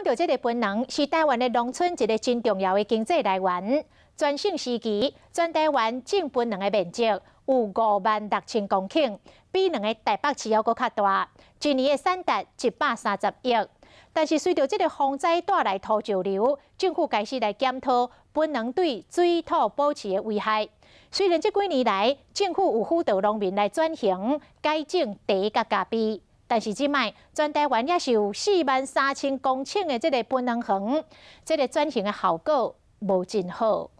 到這个檳榔，是台灣的農村一个真重要的經濟來源。全盛時期，全台灣種檳榔的面積有56,000公頃，比兩个台北市猶閣較大。一年的產值130億。但是隨著這个風災帶來土石流，政府開始來檢討檳榔對水土保持的危害。雖然這幾年來，政府有輔導農民來轉型改種茶佮咖啡。但是這擺全台灣猶是有43,000公頃的這个檳榔園，這个轉型的效果無真好。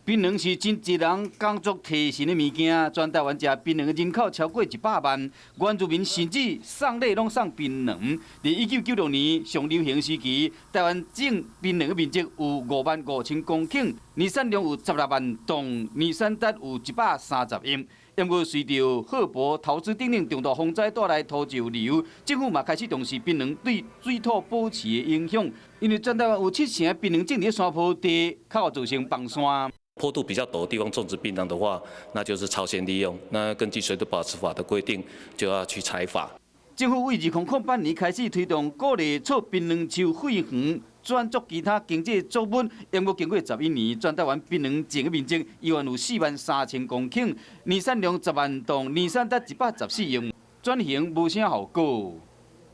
檳榔是真濟人工作提神的物件，全台灣食檳榔的人口超過100萬，原住民甚至送禮攏送檳榔。佇1996年上流行時期，台灣種檳榔的面積有55,000公頃，年產量有16萬噸，年產值有130億。不過隨著賀伯、桃芝等等重大風災帶來土石流，政府嘛開始重視檳榔對水土保持的影響。因為全台灣有七成檳榔種佇山坡地，較會造成崩山。坡度比較陡的地方種植檳榔的話，那就是超限利用。那根據水土保持法的規定，就要去採伐。政府為2008年開始推動鼓勵錯檳榔樹廢園轉作其他經濟作物，不過經過11年，全台灣檳榔種的面積依然有43,000公頃，年產量10萬噸，年產值114億，轉型無啥效果。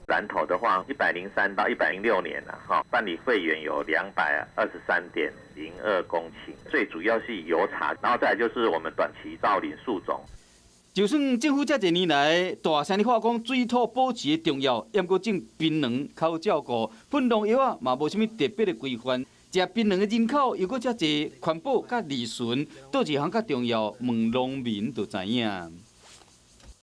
南投的話，103到106年啦，哈，辦理廢園有223.02公頃，最主要是油茶，然後再來就是我們短期造林樹種。就算政府這濟年來大聲咧話講水土保持的重要，毋過種檳榔較好照顧，噴農藥仔嘛無啥物特別的規範。食檳榔的人口又閣遮濟，環保佮利潤，佗一項較重要？問農民就知影。